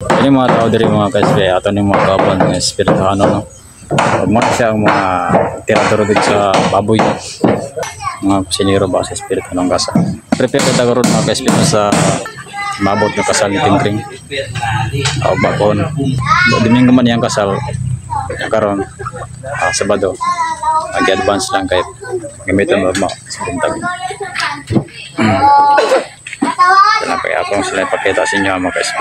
Ini mga tao diri mga ka-SP, ato ni mga kauban nga espirituhano, no. Ug mo siya ang mga tirador gid sa baboy. Mga kusinero ba sa espirituhanong gasa. Prepare ta karon mga ka-SP sa mabot nga kasal ni Tingkring. O bakon. Domingo man iyang kasal karon, Sabado. Ag-advance lang kay gamiton mo sa buntag. Kaya kaya akong sila ipakita sa inyo mga ka-SP.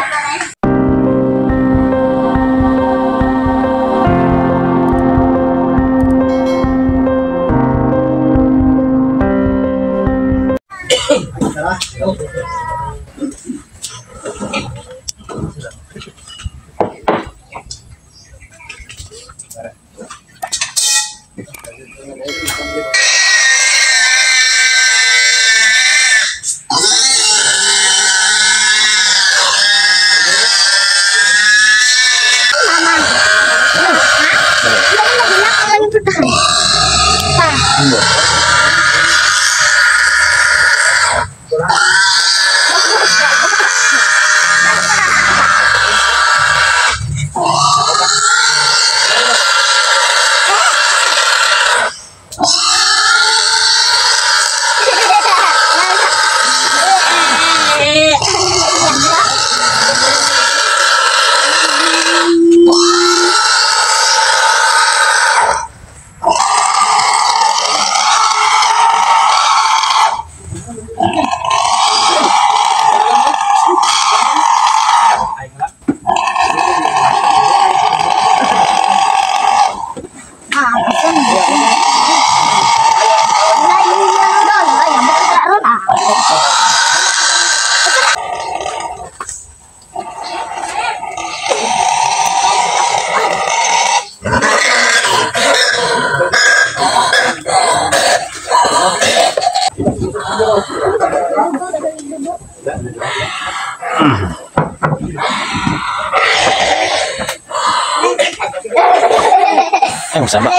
Ay, magsaba.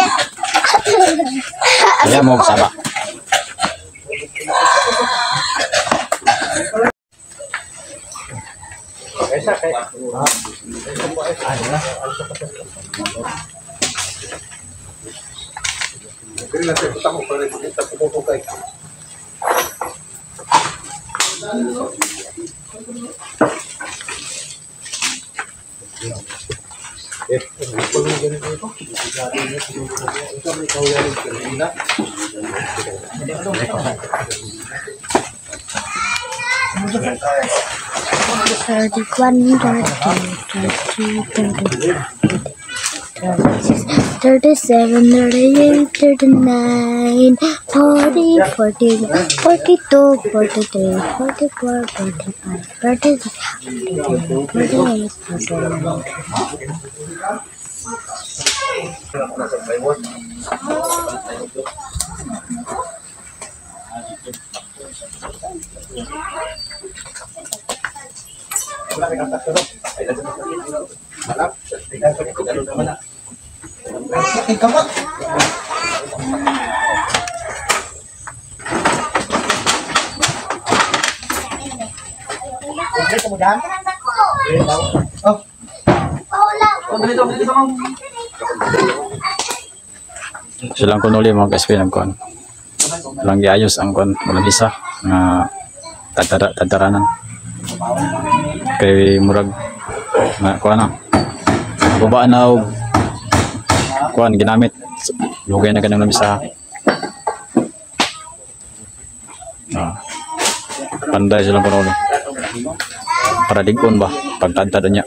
Kaya mo magsaba. 31, 32, 33, 34, 36, 37, 38, 39, 40, 41, 42, 43, 44, 45, 46, 47, 48, 49. Silang kunuli mga ka-SP ng kuan. Walang giayos ang kuan, walang isa nga tadtaranan. Kay murag nga kuan na. Baba na og kuan ginamit. Lugay na kanang lamisa. Panday silang kunuli. Para digon ba pagtadtad niya.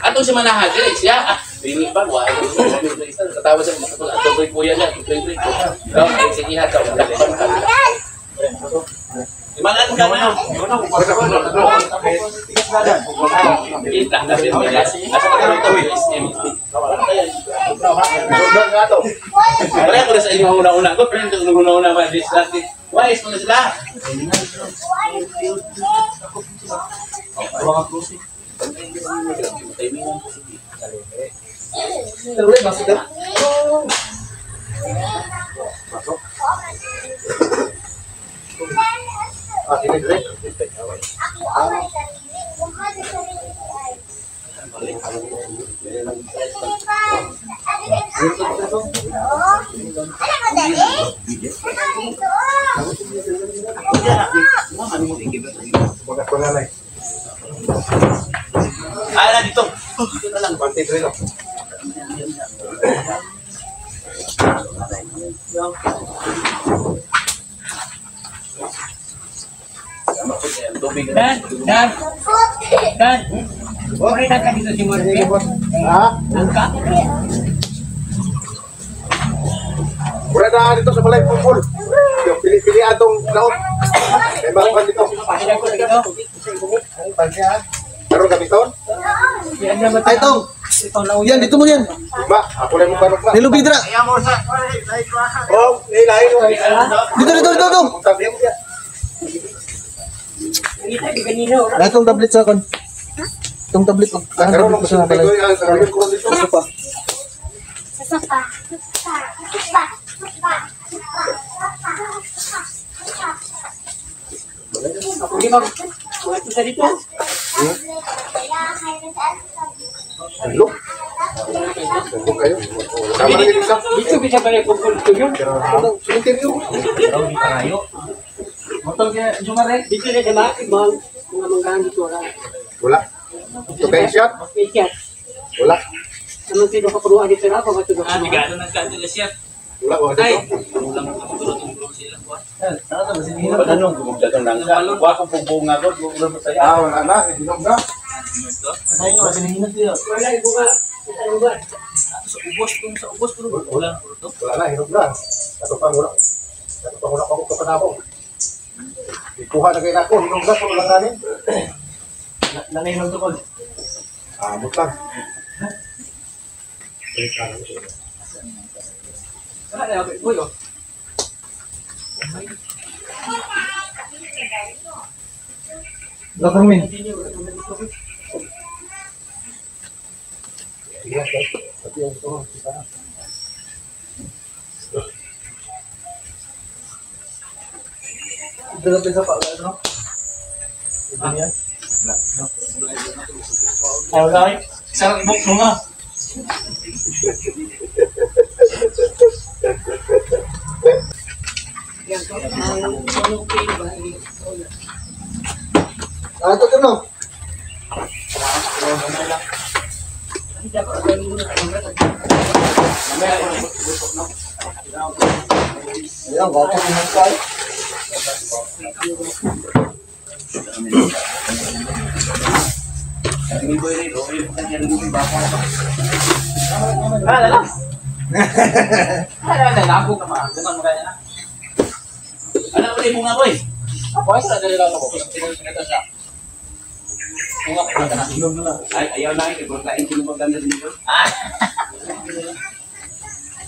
Atong si Manahan, dili siya. Dili ba wa? Katawa sa mga ato koy kuya niya, tuloy ko. Sige ha, ka. Manan ka na. Pareho ko sa inyong una-una ko, pero yung una-una ba, why is mo na sila? Ala dito. Dito na lang pante dito. Dan, Dan, Dan. Pakita ka dito si Morte. Ha? Angka. Mura na dito sa balay pupul. Yung pili-pili atong laot. May mga pan dito. Pakita ko dito. Karon gamiton? Ay, tong. Yan, dito mo yan. Ba, ako lang mo panok ba? Nilubidra. Oh, ilahin mo. Dito, dito, dito, dito. Lahat tong tablet sa kon. Itong tablet. Ang tablet ko sa balay. Sa sopa. Sa sopa. Sopa. Sopa. Sopa. Dito. Hello. Kayo. Tama na isa. Dito bisa balay pupul ko yun. Interview. Dito na sa mga mga manggahan dito wala. Wala. Ito kay siya? Wala. Anong tino ka puruan dito na ako matulog. Ah, bigano ng kanto na siya. Wala wala dito. Anong gumugdagang lang? Wa ko pubunga ko, wala mo saya. Ah, wala na, hinog na. Wala ibunga. Ano ba? Sa ubos tong sa ubos pero wala to. Wala na, hinog na. Ato pang wala. Ato pang wala pa ko kapanabong. Ikuha na kayo nako, hinog na, wala kanin. Nanginog to kol. Amot lang. Wala na ako. Uy, oh. Dr. Min. Dito sa pa, ano? Ayaw lang. Isang ibok mo nga. Ah, ito, ito. Ayan, gwapo naman tayo. Ah, lang. Ah, lang ako ka ma. Ganun mo kaya na. Ano mo bunga boy? Boy, sa dali lang ako. Ito siya. Bunga pa na. Ay, ayaw na kay kain ko ng pagdanda dito. Ah.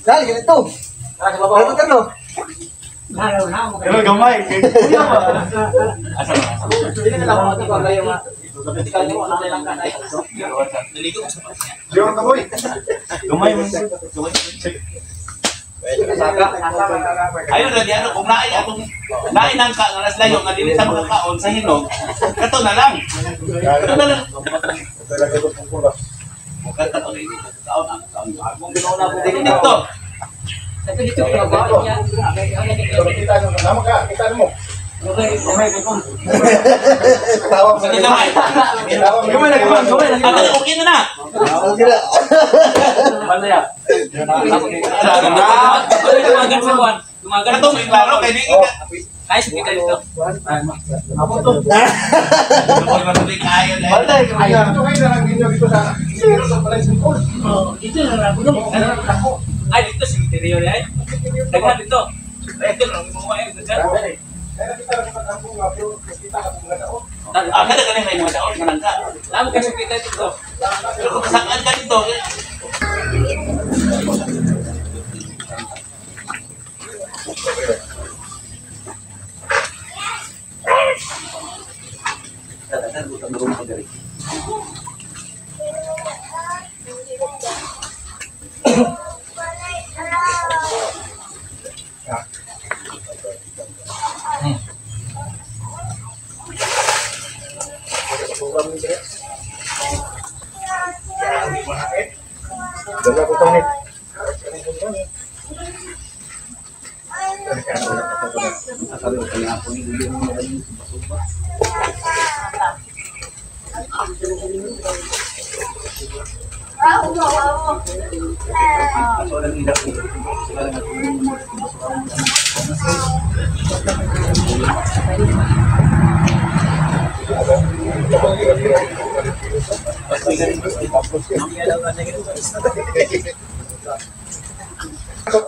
Dahil, ganito. Ah, sa Ito, ito. Pero gamay. Asa na? Dili na lang ako ito kayo ma. Naligo ko sa Diyon ka boy. Gamay mo. Ayo na di ano kung naay atong naay nang ka nga naslayo nga dili sa mga kaon sa hinog, kato na lang. Kato na lang. Kaon ang kaon. Kung ginawa na ko dito. Dito niya. Kita mo. Okay na na. Okay na. Katong klaro kay di Ay, sige tayo dito. Ako to. Dito na lang. Ay, dito cemetery yun ay. Daghan dito. Ito lang mo ay dyan. Ah, kada kanin may mga daon nga nangka. Lamo kasi kita dito. Pero kung kasakan ka dito,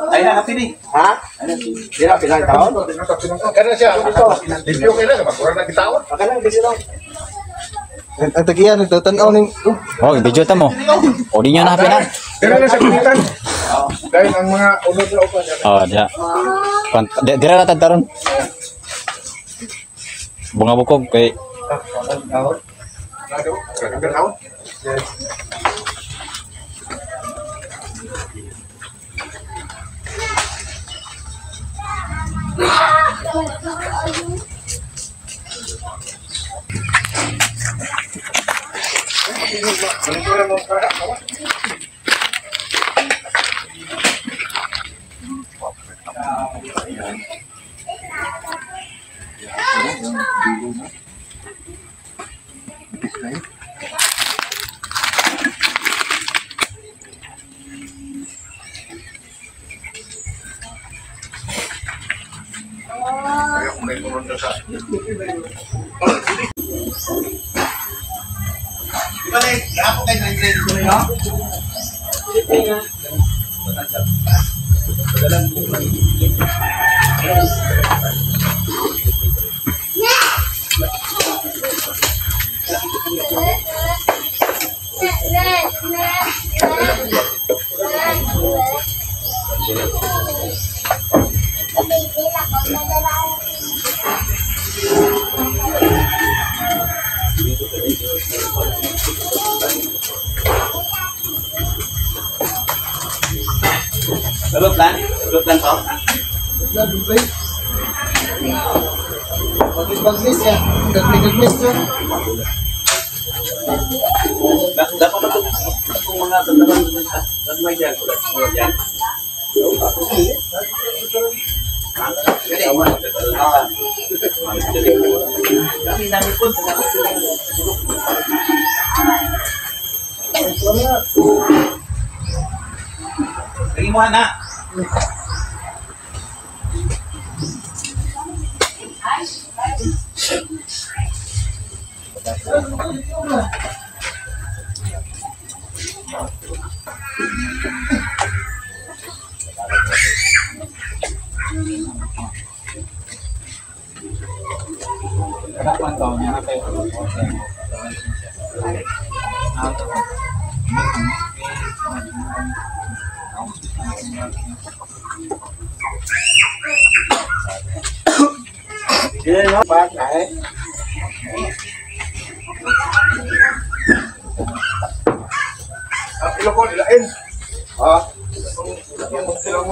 Ay na happy ni. Ha? Di na pinang taon? Kana siya. Limpyo kay lang, magkurang na gitaon. Ang tagiya nagtatanaw ning Oh, video ta mo. O di nyo na happy na. Dira na sa kulitan. Dahil ang mga unod na upan. Oh, diya. Dira na taron. Bunga bukog kay Di ba na ako kay Dre ko no? Tulog lang to. Baglis-baglis ya. Gaglis-gaglis ya. Dapat ba itong mga tandaran gagmay dyan? Wala dyan? Lagi mo na. Ang ilokon, ilain. Ha? Ang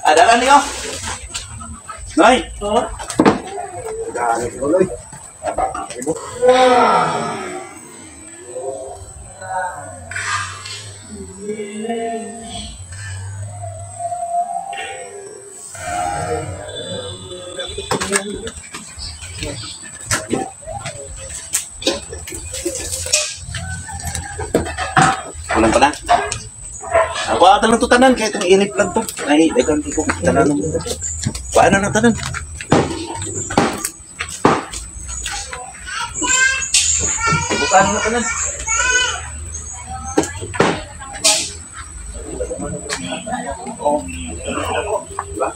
Ada niyo? Nay. Kulang pa na. Ako ata lang to tanan kaya itong init lang to. Ay, dagan ko tanan. Paano na tanan? Bukan na tanan. Oh. Diba?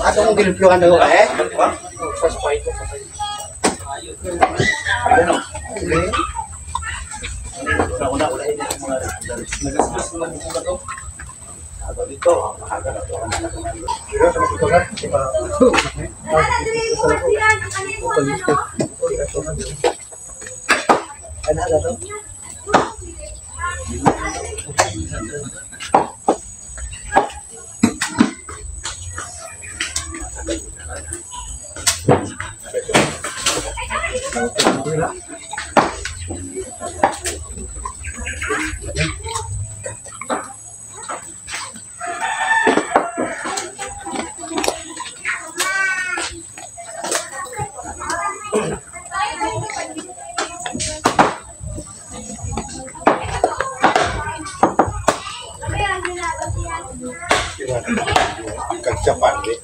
Ato kong ginumpyuhan na ko eh. Ano? Kagjapan eh.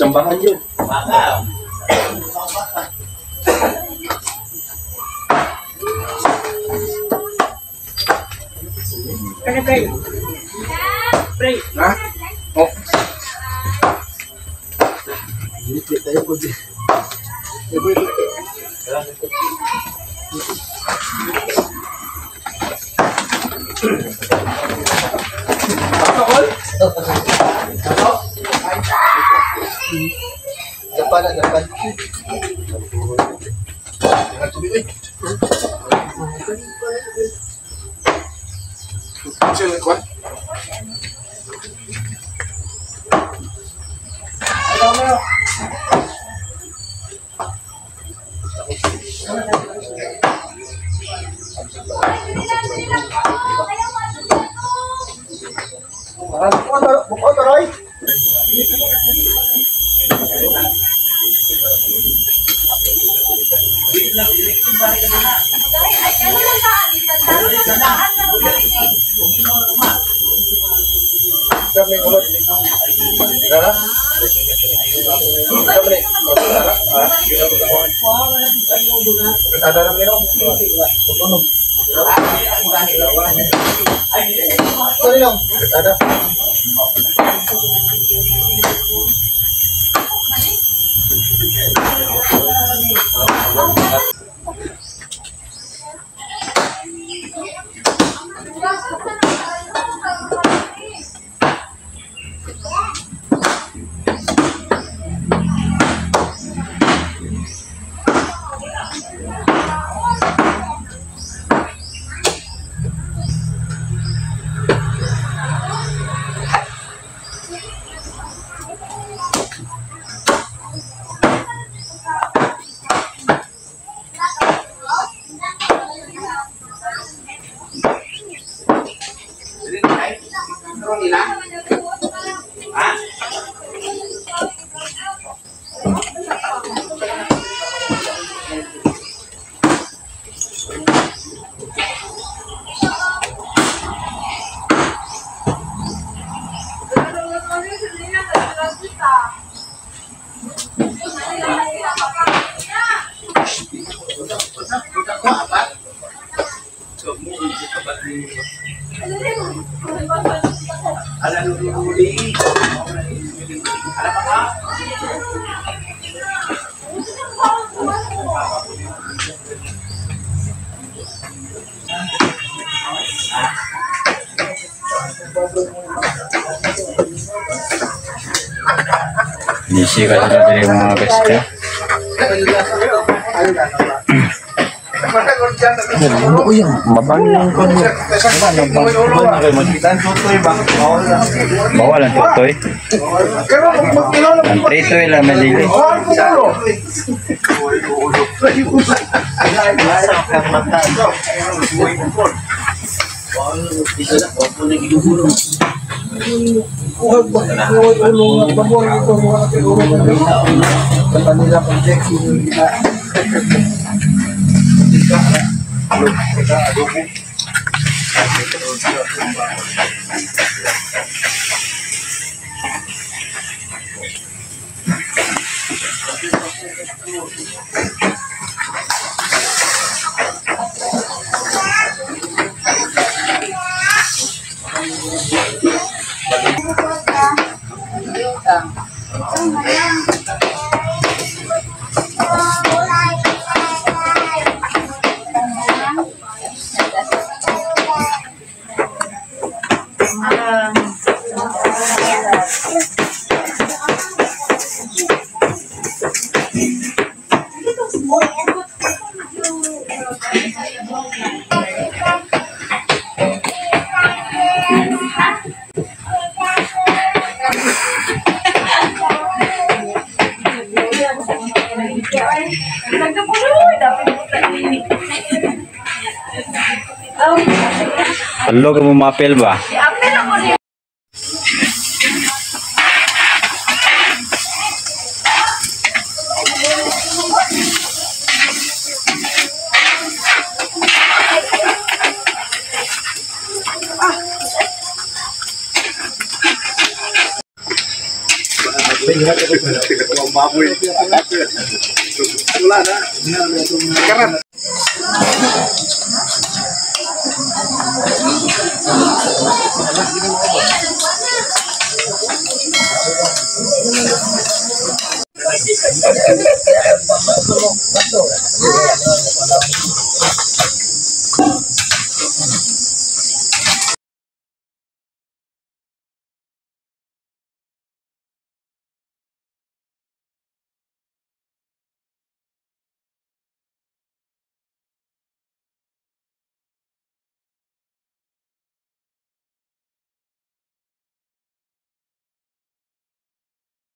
Jambangan yun. Ha? Oh. Japan na, Japan. Busy ka sila diri mga guys. Bawal ang tutoy. Ang tritoy lang madili. Hello, ka mo mapel ba?